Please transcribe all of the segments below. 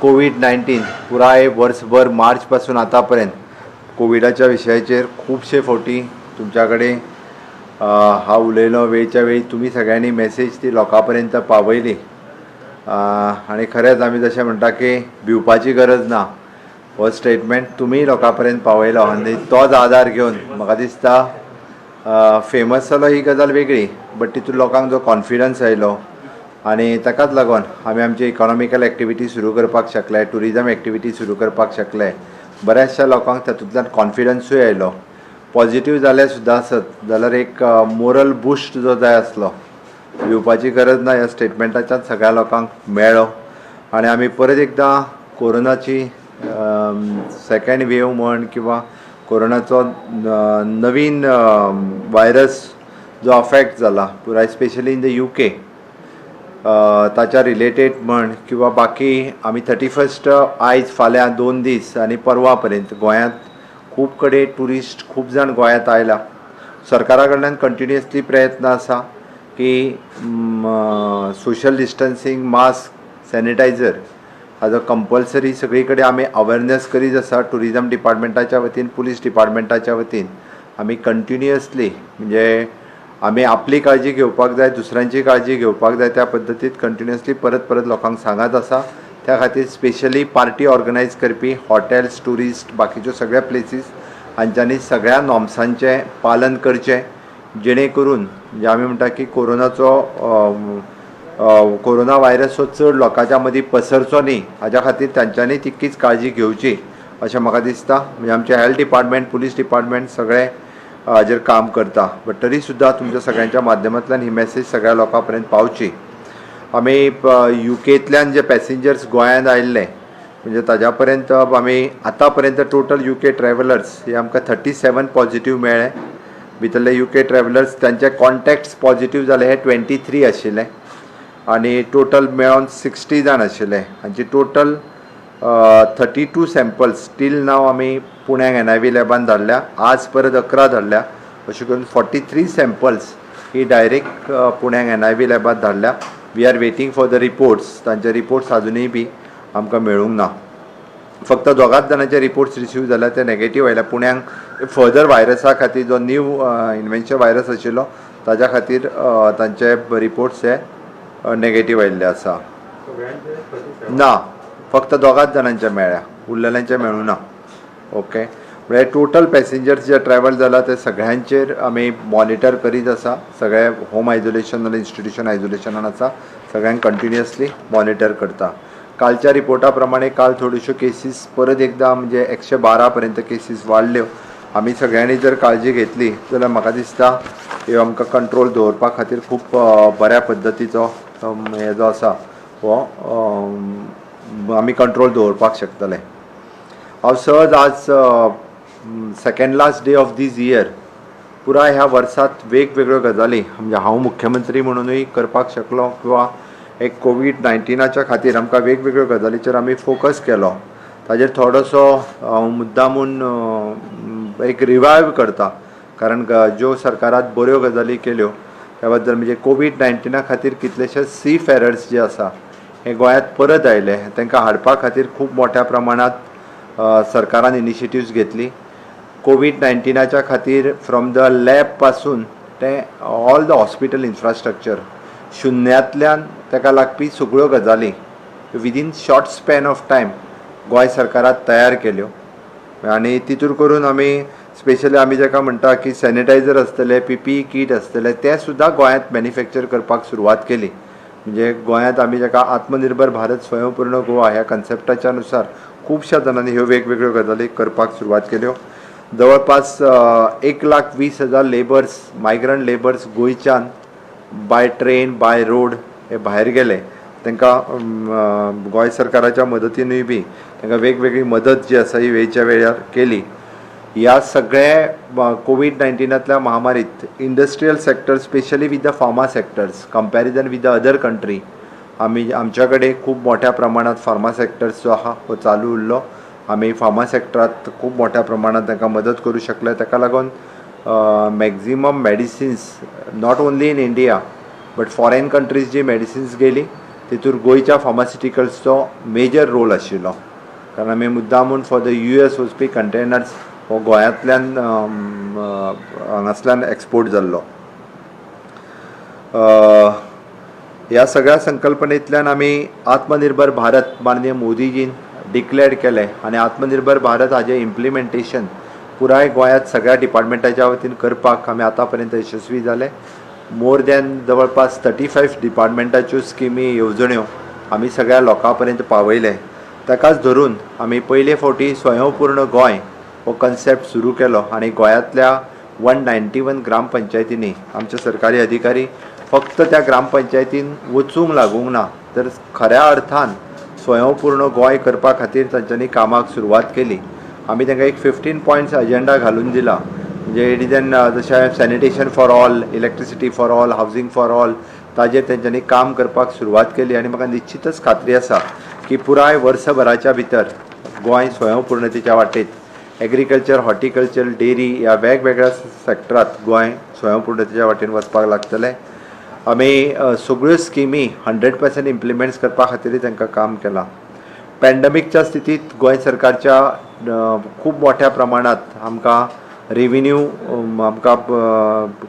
कोवीड-19 पुराय वर्सभर मार्च पासून आतां पर्यंत कोविडाच्या विशयाचेर खुबशे फावटी तुमच्या कडेन हांव उलयलो. वेळच्या वेळी तुमी सगळ्यांनी मेसेज ती लोकां पर्यंत पावयली आनी खरेंच आमी जशें म्हणटा की भिवपाची गरज ना, हो स्टेटमेंट तुमी लोकां पर्यंत पावयलो आनी तोच आदार घेवन म्हाका दिसता फेमस जालो ही गजाल वेगळी, बट तितून लोकांक जो कॉन्फिडन्स आयलो आनी ताकाच लागून आमी आमची इकॉनॉमिकल एक्टिविटी सुरू करपाक शकले, ट्युरिजम एक्टिविटी सुरू करपाक शकले. बऱ्याचशा लोकांक तातूंतल्यान कॉन्फिडन्सूय आयलो. पॉझिटिव्ह जाले सुद्दां आसत जाल्यार एक मोरल बुस्ट जो जाय आसलो, भिवपाची गरज ना ह्या स्टेटमेंटाच्यान सगळ्या लोकांक मेळ्ळो आनी आमी परत एकदां कोरोनाची सेकंड वेव म्हण किंवा कोरोनाचो नवीन वायरस जो अफेक्ट जाला पुराय, specially in the UK, ताच्या रिलेटेड म्हण किंवा बाकी आमी 31 आयज फाल्यां 2 दीस आनी परवा पर्यंत गोंयांत खूब कडेन ट्युरिस्ट खूब जाण गोंयांत आयला. सरकारा कडल्यान कंटिन्युअसली प्रयत्न आसा की सोशल डिस्टन्सींग, मास्क, सॅनिटायझर हाजो कंपल्सरी सगळी कडेन आमी अवेरनेस करीत आसा. ट्युरिजम डिपार्टमेंटाच्या वतीन, पुलीस डिपार्टमेंटाच्या वतीन आमी कंटिन्युअसली, म्हणजे आमी आपली काळजी घेवपाक जाय, दुसऱ्यांची काळजी घेवपाक जाय, त्या पद्दतीत कंटिन्युअसली परत परत लोकांक सांगत आसा. त्या खातीर स्पेशली पार्टी ऑर्गनायज करपी हॉटेल्स, ट्युरिस्ट, बाकीच्यो सगळ्या प्लेसीस हांच्यांनी सगळ्या नॉर्म्सांचें पालन करचें, जेणे करून म्हणजे आमी म्हणटा की कोरोनाचो कोरोना व्हायरस हो चड लोकांच्या मदीं पसरचो न्ही, हाज्या खातीर तांच्यांनी तितकीच काळजी घेवची अशें म्हाका दिसता. म्हणजे आमचें हेल्थ डिपार्टमेंट, पुलीस डिपार्टमेंट सगळे हाजेर काम करता, बट तरी सुद्दां तुमच्या सगळ्यांच्या माध्यमांतल्यान ही मॅसेज सगळ्या लोकां पर्यंत पावची. आमी युकेंतल्यान जे पॅसेंजर्स गोंयांत आयिल्ले, म्हणजे ताज्या पर्यंत आमी आतां पर्यंत टोटल युके ट्रॅवलर्स हे आमकां 37 पॉझिटीव मेळ्ळे. भितरले युके ट्रॅवलर्स तांचे कॉन्टॅक्ट्स पॉझिटीव जाले हे 23 आशिल्ले आनी टोटल मेळोन 60 जाण आशिल्ले. हांचे total 32 samples till now आमी पुण्याक एनआयवी लॅबान धाडल्या. आज परत 11 धाडल्या. अशें करून 43 सॅम्पल्स ही डायरेक्ट पुण्याक एनआयवी लॅबात धाडल्या. We are waiting for the reports. तांचे रिपोर्ट्स अजुनूय बी आमकां मेळूंक ना. फक्त दोगांच जाणांचे रिपोर्ट्स रिसीव जाल्या, ते नेगेटीव आयल्या. पुण्याक फर्दर व्हायरसा खातीर, जो न्यू इन्वेन्शन व्हायरस आशिल्लो ताज्या खातीर तांचे रिपोर्ट्स हे नेगेटीव आयिल्ले आसा. ना, फक्त दोगांच जाणांचे मेळ्ळ्या, उरलेल्यांचे मेळूं ना. ओके, म्हळ्यार टोटल पॅसेंजर्स जे ट्रॅवल जाला ते सगळ्यांचेर आमी मॉनिटर करीत आसा. सगळे होम आयजोलेशन नाल्यार इन्स्टिट्युशन आयजोलेशनान आसा, सगळ्यांक कंटिन्युअसली मॉनिटर करता. कालच्या रिपोर्टा प्रमाणे काल थोड्योश्यो केसीस परत एकदां म्हणजे 112 पर्यंत केसीस वाडल्यो. आमी सगळ्यांनी जर काळजी घेतली जाल्यार म्हाका दिसता ह्यो आमकां कंट्रोल दवरपा खातीर खूब बऱ्या पद्दतीचो हे जो आसा हो आमी कंट्रोल दवरपाक शकतले. हांव सहज आज second last day of this year, पुराय ह्या वर्सात वेगवेगळ्यो गजाली म्हणजे हांव मुख्यमंत्री म्हणुनूय करपाक शकलो किंवा एक कोवीड 19च्या खातीर आमकां वेगवेगळ्यो गजालीचेर आमी फोकस केलो, ताजेर थोडोसो हांव मुद्दामून एक रिवायव करता, कारण ज्यो सरकारात बऱ्यो गजाली केल्यो त्या बद्दल. म्हणजे कोवीड 19 खातीर कितलेशेच सी फेरर्स जे आसा हे गोंयांत परत आयले. तांकां हाडपा खातीर खूब मोठ्या प्रमाणांत सरकारान इनिशिएटिव्स घेतली. कोवीड 19च्या खातीर फ्रॉम the lab पासून ते ऑल the hospital infrastructure, शुन्यांतल्यान ताका लागपी सगळ्यो गजाली within short span of time Goa सरकारान तयार केल्यो. आनी तितूर करून आमी स्पेशली आमी जाका म्हणटा की सॅनिटायझर आसतले, पीपीई कीट आसतले, ते सुद्दां गोंयांत मॅन्युफॅक्चर करपाक सुरवात केली. म्हणजे गोंयांत आमी जाका आत्मनिर्भर भारत, स्वयंपूर्ण गोवा ह्या कन्सेप्टाच्या नुसार खुबश्या जाणांनी ह्यो वेगवेगळ्यो गजाली करपाक सुरवात केल्यो. जवळपास 1,20,000 लेबर्स, मायग्रंट लेबर्स गोंयच्यान बाय ट्रेन, बाय रोड हे भायर गेले. तांकां गोंय सरकाराच्या मदतीनूय बी तांकां वेगवेगळी मदत जी आसा ही वेळच्या वेळार केली. ह्या सगळ्या Covid 19तल्या महामारीत industrial sector, specially with the pharma sectors, comparison with the other country, आमी आमच्या कडेन खूब मोठ्या प्रमाणात फार्मा सेक्टर्स जो आहा हो चालू उरलो. आमी फार्मा सेक्टरात खूब मोठ्या प्रमाणात तांकां मदत करूं शकले. ताका लागून maximum medicines, not only in India but foreign countries ji medicines गेली. तितूर गोंयच्या फार्मास्युटिकल्सचो मेजर रोल आशिल्लो, कारण आमी मुद्दामून फॉर the US वचपी कंटेनर्स हो गोंयांतल्यान हांगासल्यान एक्सपोर्ट जाल्लो. ह्या सगळ्या संकल्पनेंतल्यान आमी आत्मनिर्भर भारत माननीय मोदीजीन डिक्लेअर केलें आनी आत्मनिर्भर भारत हाजें इम्प्लिमेंटेशन पुराय गोंयांत सगळ्या डिपार्टमेंटाच्या वतीन करपाक आमी आतां पर्यंत यशस्वी जाले. मोर दॅन जवळपास 35 डिपार्टमेंटाच्यो स्किमी, येवजण्यो आमी सगळ्या लोकां पर्यंत पावयले. ताकाच धरून आमी पयले फावटी स्वयंपूर्ण गोंय हो कन्सेप्ट सुरू केलो आनी गोंयांतल्या 191 ग्रामपंचायतींनी आमचे सरकारी अधिकारी फक्त त्या ग्रामपंचायतीन वचूंक लागूंक ना, तर खऱ्या अर्थान स्वयंपूर्ण गोंय करपा खातीर तांच्यांनी कामाक सुरवात केली. आमी तांकां एक 15 पॉयंट्स एजेंडा घालून दिला, म्हणजे it is an जशें sanitation for all, electricity for all, housing for all, ताजेर तेंच्यांनी काम करपाक सुरवात केली आनी म्हाका निश्चितच खात्री आसा की पुराय वर्सभराच्या भितर गोंय स्वयंपूर्णतेच्या वाटेत एग्रीकल्चर, हॉर्टिकल्चर, डेरी ह्या वेगवेगळ्या सॅक्टरात गोंय स्वयंपूर्णतेच्या वाटेन वचपाक लागतलें. आमी सगळ्यो स्किमी 100% इम्प्लिमेंट्स करपा खातीर तांकां काम केलां. पॅन्डमिकच्या स्थितीत गोंय सरकारच्या खूब मोठ्या प्रमाणात आमकां रेविन्यू आमकां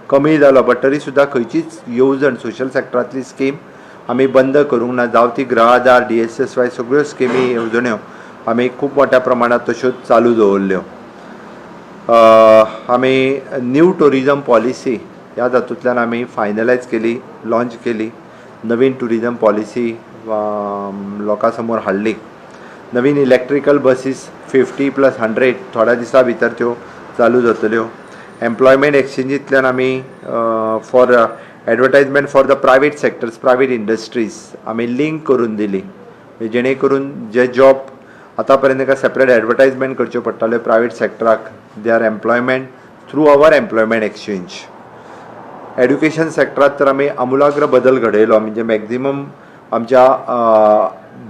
कमी जालो, बट तरी सुद्दां खंयचीच येवजण सोशल सॅक्टरांतली स्कीम आमी बंद करूंक ना. जावं ती गृह आधार, डीएसएसवाय, सगळ्यो स्किमी, येवजण्यो आमी खूब मोठ्या प्रमाणात तश्योच चालू दवरल्यो. आमी न्यू टुरिजम पॉलिसी ह्या तातूंतल्यान आमी फायनलायज केली, लॉंच केली. नवीन टुरिजम पॉलिसी लोकां समोर हाडली. नवीन इलेक्ट्रिकल बसीस 50 + 100 थोड्या दिसां भितर त्यो चालू जातल्यो. एम्प्लॉयमेंट एक्सचेंजींतल्यान आमी for advertisement for the private sectors, private industries आमी लिंक करून दिली, जेणे करून जे जॉब आतां पर्यंत तांकां सेपरेट एडवर्टायजमेंट करच्यो पडटाल्यो प्रायवेट सॅक्टराक, they are employment through our employment exchange. Education सॅक्टरात तर आमी आमुलाग्र बदल घडयलो, म्हणजे मॅक्झिमम आमच्या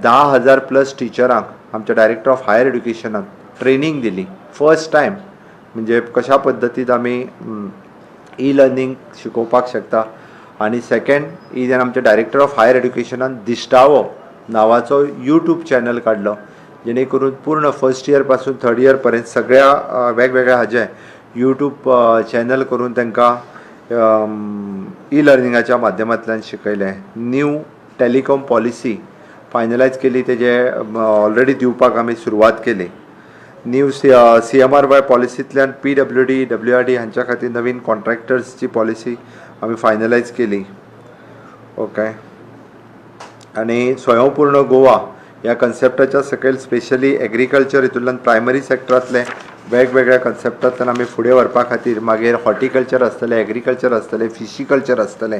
10,000 प्लस टिचरांक आमच्या डायरेक्टर ऑफ हायर एड्युकेशनान ट्रेनींग दिली फर्स्ट टायम, म्हणजे कशा पद्दतीन आमी ई लर्नींग शिकोवपाक शकता. आनी सेकंड is आमच्या डायरेक्टर ऑफ हायर एड्युकेशनान दिश्टावो नांवाचो यूट्यूब चॅनल काडलो, जेणे करून पूर्ण फर्स्ट इयर पासून थर्ड इयर पर्यंत सगळ्या वेगवेगळ्या हाजे यूट्यूब चॅनल करून तांकां ई लर्निंगाच्या माध्यमांतल्यान शिकयलें. न्यू टेलिकॉम पॉलिसी फायनलायज केली, तेजे ऑलरेडी दिवपाक आमी सुरवात केली. न्यू सीएमआरवाय पॉलिसींतल्यान पीडब्ल्यूडी, डब्ल्यूआरडी हांच्या खातीर नवीन कॉन्ट्रॅक्टर्सची पॉलिसी आमी फायनलायज केली. ओके, आनी स्वयंपूर्ण गोवा ह्या कन्सेप्टाच्या सकयल स्पेशली एग्रीकल्चर हितूंतल्यान प्रायमरी सॅक्टरांतले वेगवेगळ्या कन्सेप्टांतल्यान आमी फुडें व्हरपा खातीर, मागीर हॉर्टिकल्चर आसतलें, एग्रीकल्चर आसतलें, फिशीकल्चर आसतलें,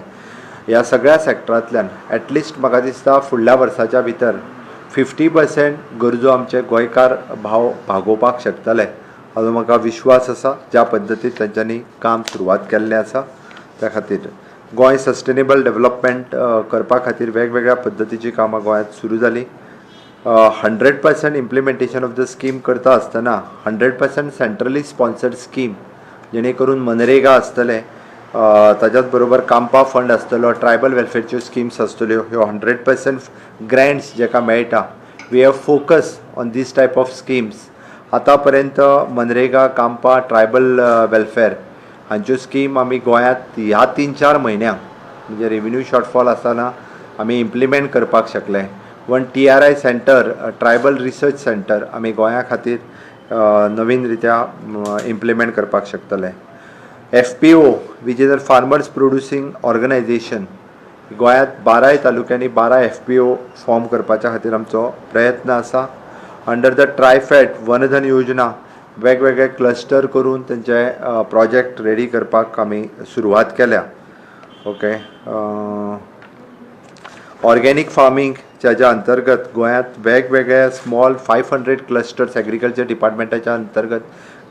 ह्या सगळ्या सॅक्टरांतल्यान एटलिस्ट म्हाका दिसता फुडल्या वर्साच्या भितर 50% गरजो आमचे गोंयकार भाव भागोवपाक शकतले हाजो म्हाका विश्वास आसा, ज्या पद्दतीन तेंच्यांनी काम सुरवात केल्लें आसा. त्या खातीर गोंय सस्टेनेबल डेवलपमेंट करपा खातीर वेगवेगळ्या पद्दतीची कामां गोंयांत सुरू जालीं. 100% implementation of the scheme करता आसतना 100% सेंट्रली स्पॉन्सर्ड स्कीम, जेणे करून मनरेगा आसतलें, ताच्याच बरोबर काम्पा फंड आसतलो, ट्रायबल वेलफेअरच्यो स्किम्स आसतल्यो, ह्यो 100% ग्रँट्स जेका मेळटा. We have focus on this type of schemes. आतां पर्यंत मनरेगा, काम्पा, ट्रायबल वेलफेअर हांच्यो स्कीम आमी गोंयांत ह्या 3-4 म्हयन्यांक, म्हणजे रेविन्यू शॉर्टफॉल आसतना आमी इम्प्लिमेंट करपाक शकले. One TRI center, tribal research center आमी गोंया खातीर नवीन रित्या इम्प्लिमेंट करपाक शकतले. FPO, which is a farmers producing organization, गोंयांत बाराय तालुक्यांनी 12 एफपीओ फॉर्म करपाच्या खातीर आमचो प्रयत्न आसा. अंडर the TRIFED वनधन योजना वेगवेगळे क्लस्टर करून तेंचे प्रोजेक्ट रेडी करपाक आमी सुरवात केल्या. ओके, ऑर्गेनीक फार्मींग ज्याच्या अंतर्गत गोंयांत वेगवेगळे स्मॉल 500 क्लस्टर्स एग्रीकल्चर डिपार्टमेंटाच्या अंतर्गत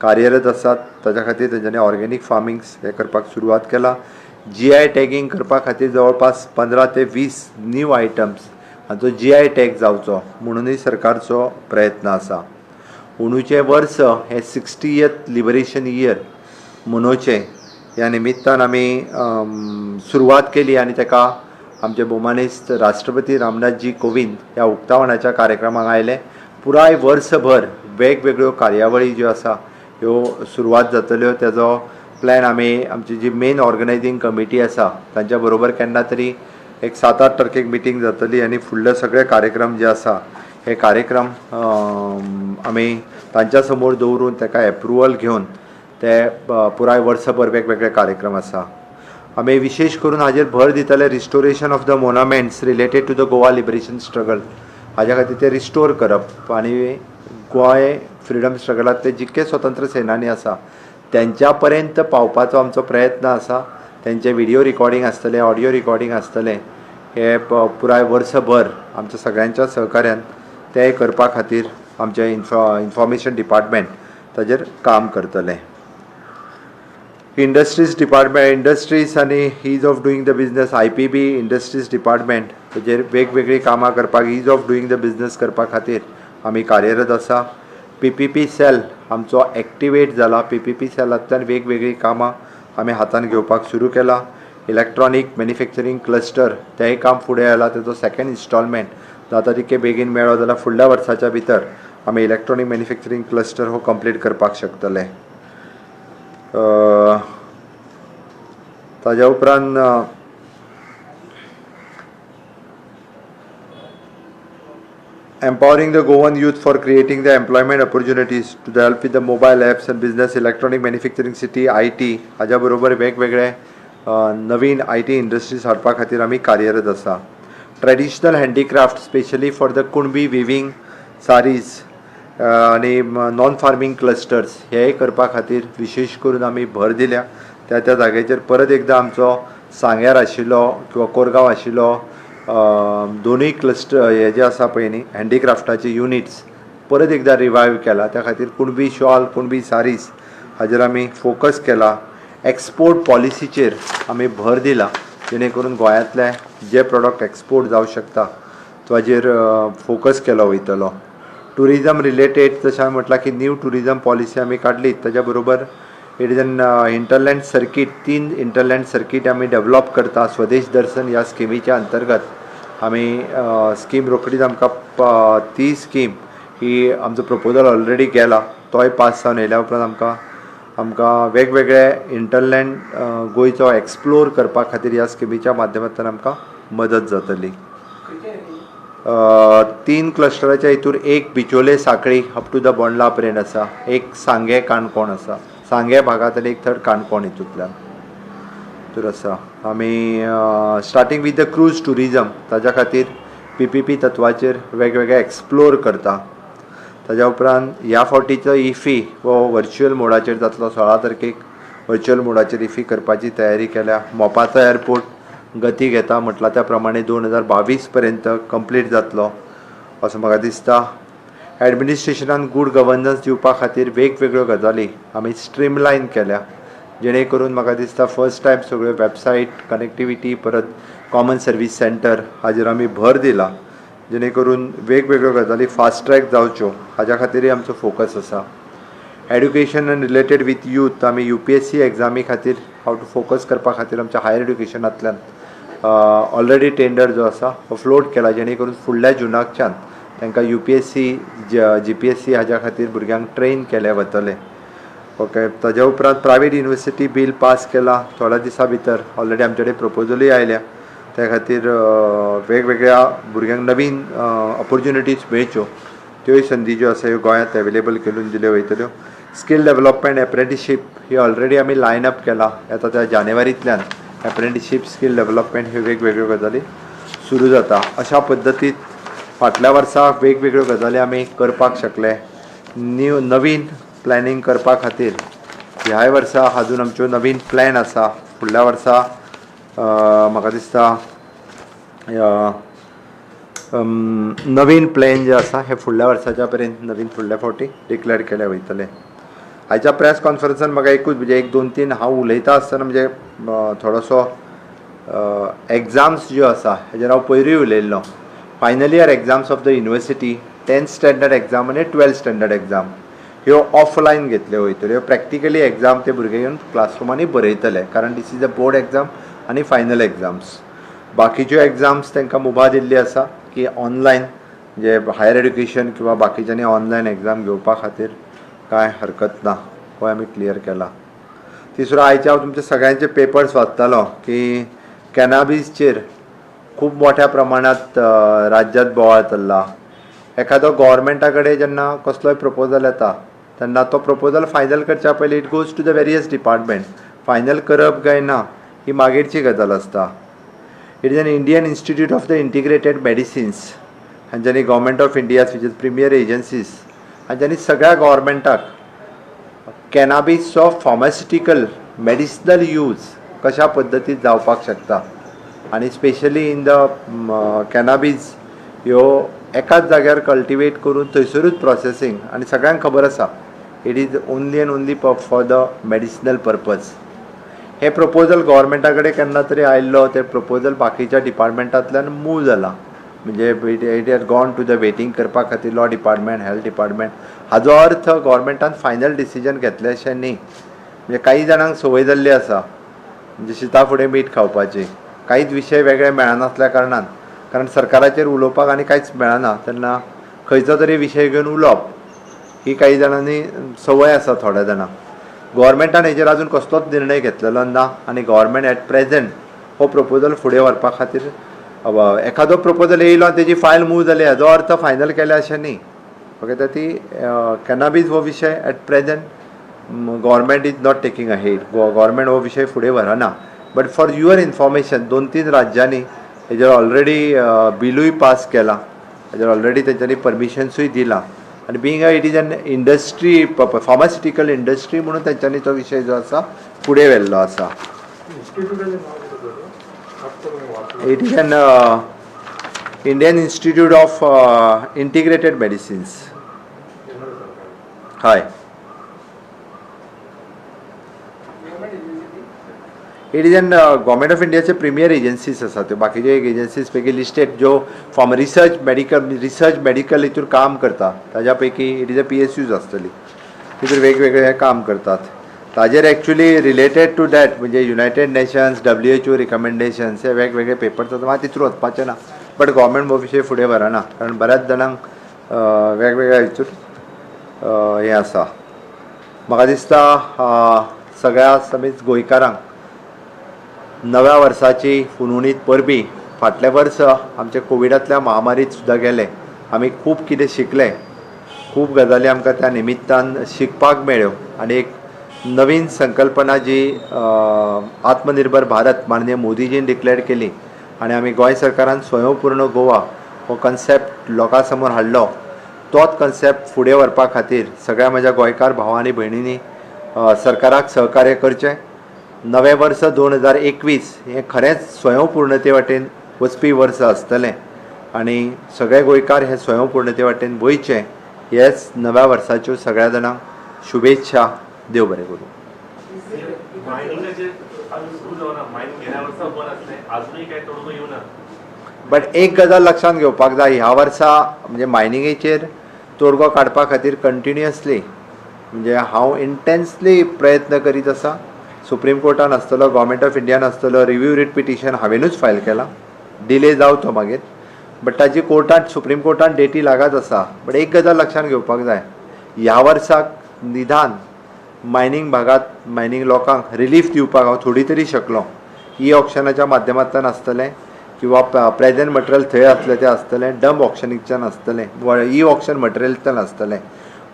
कार्यरत आसात. ताच्या खातीर तेंच्यांनी ऑर्गेनीक फार्मींग हें करपाक सुरवात केला. जीआय टॅगींग करपा खातीर जवळपास 15 ते 20 न्यू आयटम्स हांचो जीआय टॅग जावचो म्हणुनूय सरकारचो प्रयत्न आसा. अंदूचें वर्स हें 60th liberation year मनोवचें ह्या निमित्तान आमी सुरवात केली आनी ताका आमचे भोवमानेस्त राष्ट्रपती रामनाथजी कोविंद ह्या उक्तावणाच्या कार्यक्रमाक आयले. पुराय वर्सभर वेगवेगळ्यो कार्यावळी ज्यो आसा ह्यो सुरवात जातल्यो. तेजो प्लॅन आमी आमची जी मेन ऑर्गनायझींग कमिटी आसा तांच्या बरोबर केन्ना तरी एक 7-8 तारखेक मिटींग जातली आनी फुडले सगळे कार्यक्रम जे आसा हे कार्यक्रम आमी तांच्या समोर दवरून ताका एप्रुवल घेवन ते पुराय वर्सभर वेगवेगळे कार्यक्रम आसा. आमी विशेश करून हाजेर भर दितले restoration of the monuments related to the Goa liberation struggle, हाज्या खातीर ते रिस्टोर करप आनी गोंय फ्रिडम स्ट्रगलांतले जितके स्वतंत्र सेनानी आसा त्यांच्या पर्यंत पावपाचो आमचो प्रयत्न आसा. तेंचे व्हिडियो रिकॉर्डिंग आसतलें, ऑडियो रिकॉर्डिंग आसतलें. हे पुराय वर्सभर आमच्या सगळ्यांच्या सहकार्यान ते करपा खातीर आमचें इन्फॉर्मेशन डिपार्टमेंट ताजेर काम करतलें. इंडस्ट्रीज डिपार्टमेंट, इंडस्ट्रीज आनी ease of doing the business, IPB industries department ताजेर वेगवेगळीं कामां करपाक, ease of doing the business करपा खातीर आमी कार्यरत आसा. PPP sell आमचो एक्टिवेट जाला. PPP सेलांतल्यान वेगवेगळीं कामां आमी हातान घेवपाक सुरू केला. इलेक्ट्रॉनीक मॅन्युफॅक्चरींग क्लस्टर तेंय काम फुडें आयलां. तेजो सेकंड इन्स्टॉलमेंट जाता तितके बेगीन मेळ्ळो जाल्यार फुडल्या वर्साच्या भितर आमी इलेक्ट्रॉनीक मॅन्युफॅक्चरींग क्लस्टर हो कंप्लीट करपाक शकतले. ताज्या उपरांत empowering the Goan youth for creating the employment opportunities to the help with the mobile apps and business, electronic manufacturing city, IT हाज्या बरोबर वेगवेगळे नवीन IT industries हाडपा खातीर आमी कार्यरत आसा. Traditional handicraft specially for the Kunbi weaving saris आनी नॉन फार्मींग क्लस्टर्स हेय करपा खातीर विशेश करून आमी भर दिल्या. त्या त्या जाग्याचेर परत एकदां आमचो सांग्यार आशिल्लो किंवा कोरगांव आशिल्लो दोनूय क्लस्टर हे जे आसा पळय न्ही हँडीक्राफ्टाचे युनिट्स परत एकदां रिवायव केला. त्या खातीर कुणबी शॉल, कुणबी सारीज हाजेर आमी फोकस केला. एक्सपोर्ट पॉलिसीचेर आमी भर दिला जेणे करून गोंयांतले जे प्रोडक्ट एक्सपोर्ट जावं शकता ताजेर फोकस केलो वयतलो. टुरिजम रिलेटेड जशें हांवें म्हटलां की न्यू टुरिजम पॉलिसी आमी काडली. ताज्या बरोबर it is an hinterland circuit, 3 hinterland circuit आमी डेवलप करता. स्वदेश दर्शन ह्या स्किमीच्या अंतर्गत आमी स्कीम रोखडीच आमकां ती स्कीम ही आमचो प्रपोजल ऑलरेडी गेला, तोय पास जावन येयल्या उपरांत आमकां वेगवेगळे हिंटरलँड गोंयचो एक्सप्लोर करपा खातीर ह्या स्किमीच्या माध्यमांतल्यान आमकां मदत जातली. 3 क्लस्टराच्या हितूर एक Bicholim Sanquelim up to the Bondla पर्यंत आसा, एक सांगें काणकोण आसा, सांगें भागांत आनी एक थर्ड काणकोण हितूंतल्यान हितूर आसा. आमी starting with the cruise tourism ताज्या खातीर PPP तत्वाचेर वेगवेगळे एक्सप्लोर करता. ताज्या उपरांत ह्या फावटीचो इफी हो वर्च्युअल मोडाचेर जातलो. 16 तारखेक वर्च्युअल मोडाचेर इफी करपाची तयारी केल्या. मोपाचो एअरपोर्ट गती घेता म्हटलां त्या प्रमाणे 2022 पर्यंत कंप्लीट जातलो असो म्हाका दिसता. एडमिनिस्ट्रेशनान गूड गवर्नन्स दिवपा खातीर वेगवेगळ्यो गजाली आमी स्ट्रीमलायन केल्या जेणे करून म्हाका दिसता फर्स्ट टायम सगळ्यो वेबसायट कनेक्टिविटी परत कॉमन सर्वीस सेंटर हाजेर आमी भर दिला जेणे करून वेगवेगळ्यो गजाली फास्ट ट्रॅक जावच्यो हाज्या खातीरय आमचो फोकस आसा. Education and related with youth आमी UPSC एग्जामी खातीर हाव टू फोकस करपा खातीर आमच्या हायर एड्युकेशनांतल्यान ऑलरेडी टेंडर जो आसा हो फ्लोट केला जेणे करून फुडल्या जुनाकच्यान तांकां UPSC, GPSC हाज्या खातीर भुरग्यांक ट्रेन केले वतले. ओके, ताज्या उपरांत प्रायवेट युनिवर्सिटी बील पास केला थोड्या दिसां भितर. ऑलरेडी आमचे कडेन प्रपोजलूय आयल्या. त्या खातीर वेगवेगळ्या भुरग्यांक नवीन ऑपोर्च्युनिटीज मेळच्यो त्योय संदी ज्यो आसा ह्यो गोंयांत अवेलेबल करून दिल्यो वयतल्यो. स्कील डेवलपमेंट एप्रेंटिशीप ही ऑलरेडी आमी लायन अप केला. येता त्या जानेवारींतल्यान एप्रेंटिशीप स्कील डेवलपमेंट ह्यो वेगवेगळ्यो गजाली सुरू जाता. अशा पद्दतीत फाटल्या वर्सा वेगवेगळ्यो गजाली आमी करपाक शकले. न्यू नवीन प्लॅनिंग करपा खातीर ह्याय वर्सा अजून आमच्यो नवीन प्लॅन आसा. फुडल्या वर्सा म्हाका दिसता नवीन प्लॅन जे आसा हे फुडल्या वर्साच्या पर्यंत नवीन फुडल्या फावटी डिक्लेअर केले वयतले. आयच्या प्रेस कॉन्फरन्सान म्हाका एकूच म्हणजे 1 2 3 हांव उलयता आसतना म्हणजे थोडोसो एग्जाम्स ज्यो आसा हेजेर हांव पयरूय उलयल्लो. Final year exams of the university, 10th standard exam आनी 12th standard exam ह्यो ऑफलायन घेतल्यो वयतल्यो. ह्यो प्रॅक्टिकली एग्जाम ते भुरगे येवन क्लासरुमांनी बरयतले कारण this is a board exam आनी फायनल एग्जाम्स. बाकीच्यो एग्जाम्स तांकां मुभा दिल्ली आसा की ऑनलायन, म्हणजे हायर एड्युकेशन किंवा बाकीच्यांनी ऑनलायन एग्जाम घेवपा खातीर कांय हरकत ना, हो आमी क्लियर केला. तिसरो, आयचे हांव तुमचे सगळ्यांचे पेपर्स वाचतालो की कॅनाबीजचेर खूब मोठ्या प्रमाणांत राज्यांत बोवाळ चल्ला. एखादो गोवोरमेंटा कडेन जेन्ना कसलोय प्रपोजल येता तेन्ना तो प्रपोजल फायनल करच्या पयलीं it goes to the various department. Final करप काय ना ही मागीरची गजाल आसता. It is an Indian Institute of the Integrated Medicines हांच्यांनी Government of India which is premier agencies हांच्यांनी सगळ्या गोवोरमेंटाक कॅनाबीसचो फार्मास्युटिकल मेडिसिनल यूज कशा पद्दतीन जावपाक शकता आनी स्पेशली इन the कॅनाबीज ह्यो एकाच जाग्यार कल्टिवेट करून थंयसरूच प्रोसेसींग, आनी सगळ्यांक खबर आसा it is only and only for the medicinal purpose. हें प्रपोजल गोवोरमेंटा कडेन केन्ना तरी आयिल्लो, तें प्रपोजल बाकीच्या डिपार्टमेंटांतल्यान मूव जाला, म्हणजे it has gone to the vetting करपा खातीर लॉ डिपार्टमेंट, हेल्थ डिपार्टमेंट. हाजो अर्थ गोवोरमेंटान फायनल डिसिजन घेतलें अशें न्ही. म्हणजे काही जाणांक संवय जाल्ली आसा, म्हणजे शिता फुडें मीठ खावपाची, कांयच विशय वेगळे मेळनासल्या कारणान, कारण सरकाराचेर उलोवपाक आनी कांयच मेळना तेन्ना खंयचो तरी विशय घेवन उलोवप ही काही जाणांनी संवय आसा थोड्या जाणांक. गोवोरमेंटान हेजेर आजून कसलोच निर्णय घेतलेलो ना आनी गोवोरमेंट एट प्रेजेंट हो प्रपोजल फुडें व्हरपा खातीर एखादो प्रपोजल येयलो आनी तेजी फायल मूव जाली हाजो अर्थ फायनल केल्या अशें न्ही. ओके, तर ती कॅनाबीज हो विशय at present government is not taking ahead, government हो विशय फुडें व्हरना. बट फॉर your information, 2-3 राज्यांनी हेजेर ऑलरेडी बिलूय पास केलां, हेजेर ऑलरेडी तेंच्यांनी परमिशन्सूय दिलां आनी being a it is an industry, pharmaceutical industry म्हणून तेंच्यांनी तो विशय जो आसा फुडें व्हेल्लो आसा. It is an Indian Institute of Integrated Medicines. हय, it is an government of इंडियाचे प्रिमियर एजन्सीज आसा त्यो, बाकीचे एक एजन्सीज पैकी लिस्टेड ज्यो from research medical, research medical हितूर काम करता ताज्या पैकी it is a PSUs आसतली, तितूर वेगवेगळे काम करतात. ताजेर एक्चुली रिलेटेड टू that म्हणजे युनायटेड नेशन्स, WHO recommendations हे वेगवेगळे पेपर्स आसा, मात तितूर वचपाचें ना. बट गव्हर्मेंट हो विशय फुडें व्हरना कारण बऱ्याच जाणांक वेगवेगळ्या हितूर हें आसा. म्हाका दिसता सगळ्या समेज गोंयकारांक नव्या वर्साची हुनहुनीत परबीं. फाटलें वर्स आमच्या कोविडांतल्या महामारीत सुद्दां गेलें, आमी खूब कितें शिकले, खूब गजाली आमकां त्या निमित्तान शिकपाक मेळ्ळ्यो आनी एक नवीन संकल्पना जी आत्मनिर्भर भारत माननीय मोदीजीन डिक्लेअर केली आनी आमी गोंय सरकारान स्वयंपूर्ण गोवा हो कन्सेप्ट लोकां समोर हाडलो, तोच कन्सेप्ट फुडें व्हरपा खातीर सगळ्या म्हज्या गोंयकार भावां आनी भयणींनी सरकाराक सहकार्य करचें. नवें वर्स 2021 हें खरेंच स्वयंपूर्णते वाटेन वचपी वर्स आसतलें आनी सगळे गोंयकार हे स्वयंपूर्णते वाटेन वयचे हेच नव्या वर्साच्यो सगळ्या जाणांक शुभेच्छा. देव बरें करूं. बट एक गजाल लक्षांत घेवपाक जाय, ह्या वर्सा म्हणजे मायनिंगेचेर तोडगो काडपा खातीर कंटिन्युअसली म्हणजे हांव इंटेन्सली प्रयत्न करीत आसा. सुप्रीम कोर्टान आसतलो, गव्हर्मेंट ऑफ इंडियान आसतलो, रिव्यू रिट पिटिशन हांवेनूच फायल केलां, डिले जावं तो मागीर, बट ताजी कोर्टान सुप्रीम कोर्टान डेटी लागत आसा. बट एक गजाल लक्षांत घेवपाक जाय, ह्या वर्साक निदान मायनींग भागांत मायनींग लोकांक रिलीफ दिवपाक हांव थोडी तरी शकलो. ई ऑक्शनाच्या माध्यमांतल्यान आसतलें किंवा प्रेजेंट मटेरियल थंय आसलें तें आसतलें, डंप ऑक्शनीच्यान आसतलें, ई ऑक्शन मटेरियलांतल्यान आसतलें,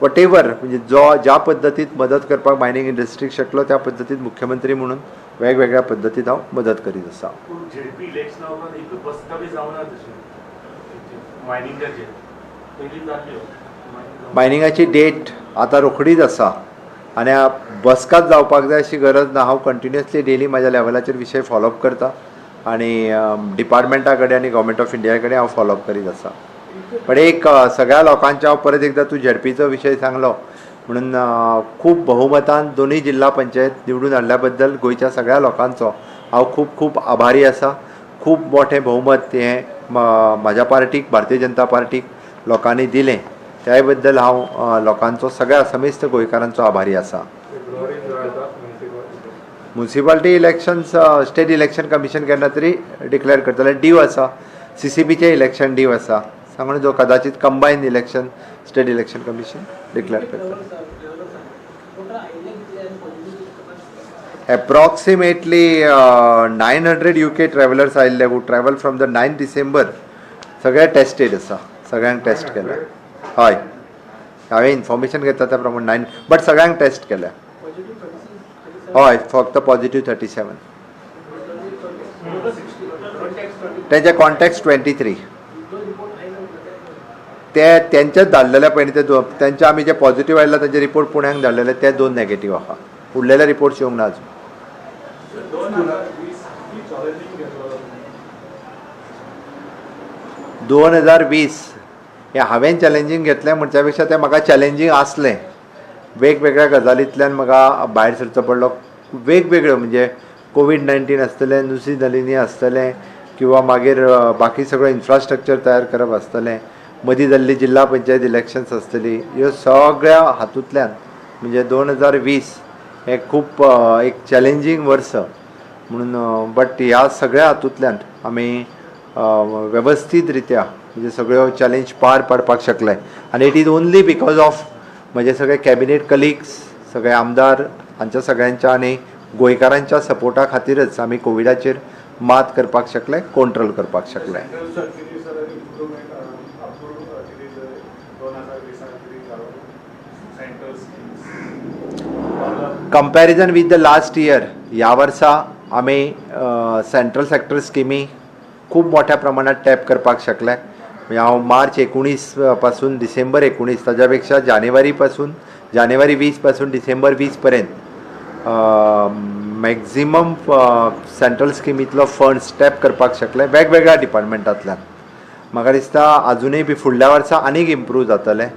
what ever म्हणजे जो ज्या पद्दतीत मदत करपाक मायनींग इंडस्ट्रीक शकलो त्या पद्दतीत मुख्यमंत्री म्हणून वेगवेगळ्या पद्दतीत हांव मदत करीत आसा. मायनिंगाची डेट आतां रोखडीच आसा आनी बसकाच जावपाक जाय अशी गरज ना. हांव कंटिन्युअसली डेली म्हाज्या लेवलाचेर विशय फॉलोअप करता आनी डिपार्टमेंटा कडेन आनी गव्हर्मेंट ऑफ इंडिया कडेन हांव फॉलोअप करीत आसा. पण एक सगळ्या लोकांच्या हांव परत एकदां तूं झेडपीचो विशय सांगलो म्हणून खूब बहुमतान दोनूय जिल्हा पंचायत निवडून हाडल्या बद्दल गोंयच्या सगळ्या लोकांचो हांव खूब खूब आभारी आसा. खूब मोठें बहुमत हें म्हाज्या पार्टीक, भारतीय जनता पार्टीक लोकांनी दिलें, त्याय बद्दल हांव लोकांचो सगळ्या समेस्त गोंयकारांचो आभारी आसा. Municipality elections state election commission केन्ना तरी डिक्लेअर करतले. ड्यू आसा, सीसीबीचें इलेक्शन ड्यू आसा, सांगून जो कदाचित combine election state election commission declare करतले. Approximately 900 UK travellers आयिल्ले who travel from the 9 December, सगळे टेस्टेड आसा, सगळ्यांक टेस्ट केल्या. हय, हांवें इन्फॉर्मेशन घेतला त्या प्रमाणे 9, बट सगळ्यांक टेस्ट केल्या. हय, फक्त पॉझिटीव 37, तेंचे कॉन्टॅक्ट 23, ते तेंचेच धाडलेले पयलीं ते दोन, तेंचे आमी जे पॉझिटीव आयला तेंचे रिपोर्ट पुण्याक धाडलेले, ते 2 नेगेटीव आहा. उरलेले रिपोर्ट्स येवंक ना अजून. 2020 किती चॅलेंजिंग घेतलो? 2020 हें हांवें चॅलेंजींग घेतलें म्हणच्या पेक्षा तें म्हाका चॅलेंजींग आसलें. वेगवेगळ्या गजालींतल्यान म्हाका भायर सरचो पडलो. वेगवेगळ्यो म्हणजे कोवीड 19 आसतलें, नुसी नलिनी आसतलें, किंवा मागीर बाकी सगळें इन्फ्रास्ट्रक्चर तयार करप आसतलें, मदीं जाल्ली जिल्हा पंचायत इलेक्शन्स आसतली. ह्यो सगळ्या हातूंतल्यान म्हणजे 2020 हें खूब एक चॅलेंजींग वर्स म्हणून, बट ह्या सगळ्या हातूंतल्यान आमी वेवस्थीत रित्या म्हणजे सगळ्यो चॅलेंज पार पाडपाक शकले. आनी it is only because of म्हजे सगळे कॅबिनेट कलिग्स, सगळे आमदार हांच्या सगळ्यांच्या आनी गोंयकारांच्या सपोर्टा खातीरच आमी कोविडाचेर मात करपाक शकले, कंट्रोल करपाक शकले. सेंट्रल कितें सर इम्प्रुवमेंट अप्रूव कितें 2020 कितें जालो central schemes? Comparison with the last year, ह्या वर्सा आमी सेंट्रल सेक्टर स्किमी खूब मोठ्या प्रमाणात टॅप करपाक शकले. म्हणजे हांव मार्च 19 पासून डिसेंबर 19, ताज्या पेक्षा जानेवारी पासून, जानेवारी 20 पासून डिसेंबर 20 पर्यंत मॅक्झिमम सेंट्रल स्किमींतलो फंड्स टॅप करपाक शकले वेगवेगळ्या डिपार्टमेंटांतल्यान. म्हाका दिसता आजुनूय बी फुडल्या वर्सा आनीक इम्प्रूव जातलें.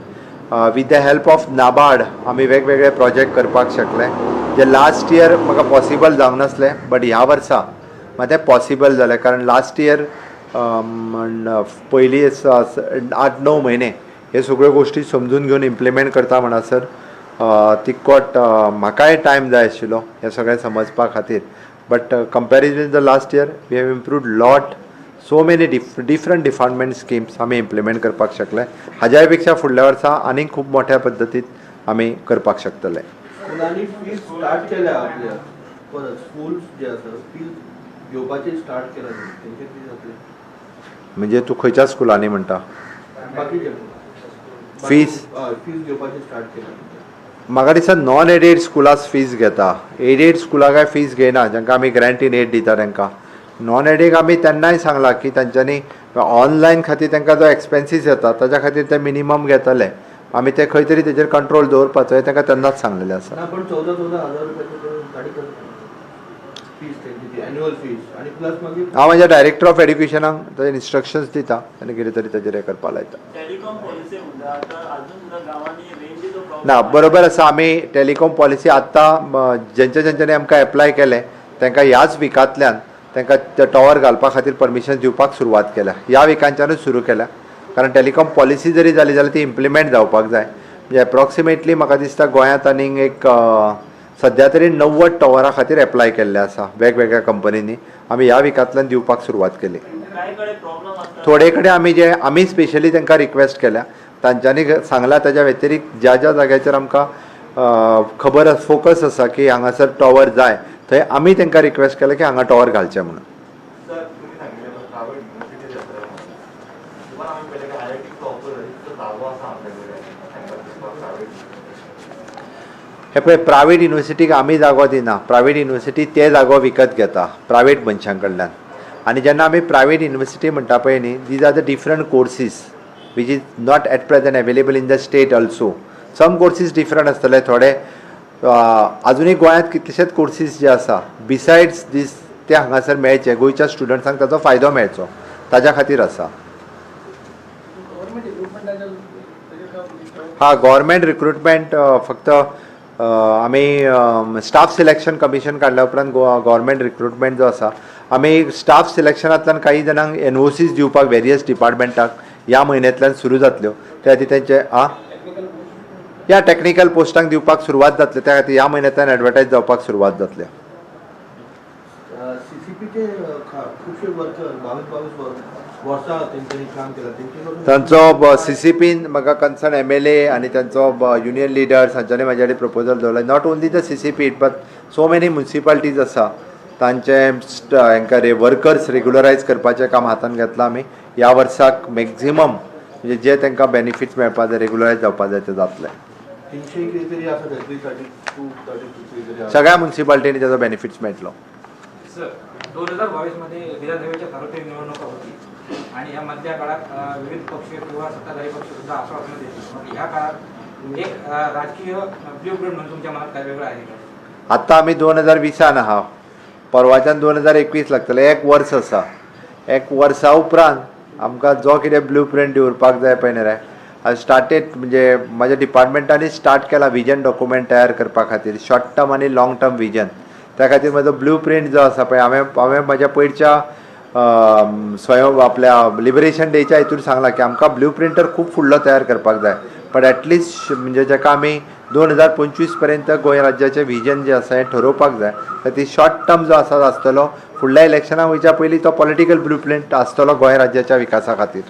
With the help of NABARD आमी वेगवेगळे प्रोजेक्ट करपाक शकले, जे लास्ट इयर म्हाका पॉसिबल जावंक नासलें, बट ह्या वर्सा म्हाका तें पॉसिबल जालें. कारण लास्ट इयर पयलीं 8-9 म्हयने हे सगळ्यो गोश्टी समजून घेवन इम्प्लिमेंट करता म्हणसर तितकोट म्हाकाय टायम जाय आशिल्लो हें सगळें समजपा खातीर. But comparison the last year we have improved lot, so many different department schemes आमी इम्प्लिमेंट करपाक शकले. हाज्याय पेक्षा फुडल्या वर्सा आनीक खूब मोठ्या पद्दतीन आमी करपाक शकतले. स्कुलांनी फीज स्टार्ट केल्या आपल्या, परत स्कूल्स जे आसा फीज घेवपाचे स्टार्ट केला, तेंचे कितें जातलें? म्हणजे तूं खंयच्या स्कुलांनी म्हणटा? बाकीचे. फीज? हय, फीज घेवपाचे स्टार्ट केला. म्हाका दिसता नॉन एडेड स्कुलां फीज घेता, एडेड स्कुलां काय फीज घेयना, जांकां आमी ग्रांट इन एड दिता तांकां. नॉन एडीक आमी तेन्नाय सांगलां की तांच्यांनी ऑनलायन खातीर तांकां जो एक्सपेन्सीस येता ताच्या खातीर ते मिनिमम घेतले. आमी ते खंय तरी तेजेर कंट्रोल दवरपाचो हें तांकां तेन्नाच सांगलेलें आसा. ना, पण 14-14 हजार रुपयाचे गाडी करता फीज तेंची ती एन्युअल फीज आनी प्लस मागीर हांव म्हाज्या डायरेक्टर ऑफ एड्युकेशनाक ताजे इन्स्ट्रक्शन्स दिता आनी कितें तरी ताजेर हें करपा लायता. टेलिकॉम पॉलिसी म्हणटा, आतां अजून सुद्दां गांवांनी रेंजीचो प्रॉब्लेम. ना, बरोबर आसा. आमी टेलिकॉम पॉलिसी आत्तां जेंच्या जेंच्यांनी आमकां एप्लाय केलें तांकां ह्याच विकांतल्यान तांकां टॉवर घालपा खातीर परमिशन दिवपाक सुरवात केल्या. ह्या विकांच्यानूच सुरू केल्या, कारण टेलिकॉम पॉलिसी जरी जाली जाल्यार ती इम्प्लिमेंट जावपाक जाय. म्हणजे एप्रॉक्सिमेटली म्हाका दिसता गोंयांत आनीक एक सद्या तरी 90 टॉवरा खातीर एप्लाय केल्लें आसा वेगवेगळ्या कंपनींनी. आमी ह्या विकांतल्यान दिवपाक सुरवात केली. कांय कडेन प्रॉब्लम आसता. थोडे कडेन आमी जे आमी स्पेशली तांकां रिक्वेस्ट केल्या, तांच्यांनी सांगलां, ताज्या व्यतिरिक्त ज्या ज्या जाग्याचेर आमकां खबर फोकस आसा की हांगासर टॉवर जाय, थंय आमी तांकां रिक्वेस्ट केलें की हांगा टॉवर घालचें म्हणून. सर, तुम्ही सांगितलें प्रायव्हेट युनिव्हर्सिटी जाता, इवन आमी पळयलें की आयआयटी प्रॉपर इतलो जागो आसा आमच्या कडेन तांकां दिवपाक प्रायव्हेट? हे पळय, प्रायवेट युनिवर्सिटीक आमी जागो दिना. प्रायवेट युनिवर्सिटी ते जागो विकत घेता प्रायवेट मनशां कडल्यान. आनी जेन्ना आमी प्रायवेट युनिवर्सिटी म्हणटा पळय न्ही, these are the different courses which is not at present available in the state also. Some courses different आसतले थोडे. आजुनूय गोंयांत कितलेशेच कोर्सीस जे आसा बिसायड्स दीस, ते हांगासर मेळचे, गोंयच्या स्टुडंट्सांक ताचो फायदो मेळचो ताज्या खातीर आसा. गव्हर्नमेंट रिक्रुटमेंटाच्या ताजेर काय? हा, गव्हर्मेंट रिक्रुटमेंट फक्त आमी स्टाफ सिलेक्शन कमिशन काडल्या उपरांत गव्हर्मेंट रिक्रुटमेंट जो आसा, आमी स्टाफ सिलेक्शनांतल्यान काही जाणांक एनओसीस दिवपाक वेरियस डिपार्टमेंटाक ह्या म्हयन्यांतल्यान सुरू जातल्यो. त्या खातीर तेंचे आ टेक्निकल पोस्ट? ह्या टॅक्निकल पोस्टांक दिवपाक सुरवात जातली. त्या खातीर ह्या म्हयन्यांतल्यान एडवर्टायज जावपाक सुरवात जातली. सीसीपीचे खुबशे वर्कर 22 22 वर्सां तेंच्यांनी काम केलां तेंचे कडून. तांचो सीसीपीन म्हाका कन्सर्न एमएलए आनी तांचो युनियन लिडर्स हांच्यांनी म्हाजे कडेन प्रपोजल दवरला. Not only the CCP but so many municipalities आसा, तांचे हांकां रे वर्कर्स रेगुलरायज करपाचें काम हातान घेतलां आमी. ह्या वर्साक मॅक्झिमम म्हणजे जे तांकां बेनिफिट्स मेळपा जाय, रेगुलरायज जावपा जाय, ते जातले. 300 कितें तरी आसा, 32, 33 तरी आसा. सगळ्या मुन्सिपालिटींनी ताजो बेनिफिट्स मेळटलो. सर, 2022 मध्ये विधानसभेच्या सार्वत्रिक निवडणुका होती आणि ह्या मधल्या काळात विविध पक्ष किंवा सत्ताधारी पक्ष सुद्धा आश्वासनं देतील. मग ह्या काळात एक राजकीय ब्ल्यू प्रिंट म्हणून तुमच्या मनात काय वेगळं आहे का? आत्तां आमी 2020न आहा, परवाच्यान 2021 लागतलें. एक वर्स आसा. एक वर्सा उपरांत आमकां जो कितें ब्लू प्रिंट दवरपाक जाय पळय न्ही रे, हांवें स्टार्टेड, म्हणजे म्हाज्या डिपार्टमेंटांनी स्टार्ट केला विजन डॉक्युमेंट तयार करपा खातीर, शॉर्ट टर्म आनी लाँग टर्म विजन. त्या खातीर म्हजो ब्लू प्रिंट जो आसा पळय, हांवें म्हज्या पयरच्या स्वयं आपल्या लिबरेशन डेच्या हितूर सांगलां की आमकां ब्लू प्रिंटर खूब फुडलो तयार करपाक जाय, बट एटलिस्ट म्हणजे जेका आमी 2025 पर्यंत गोंय राज्याचें विजन जें आसा हें ठरोवपाक जाय. तर ती शॉर्ट टर्म जो आसा आसतलो, फुडल्या इलेक्शनाक वयच्या पयलीं तो पॉलिटिकल ब्लू प्रिंट आसतलो गोंय राज्याच्या विकासा खातीर.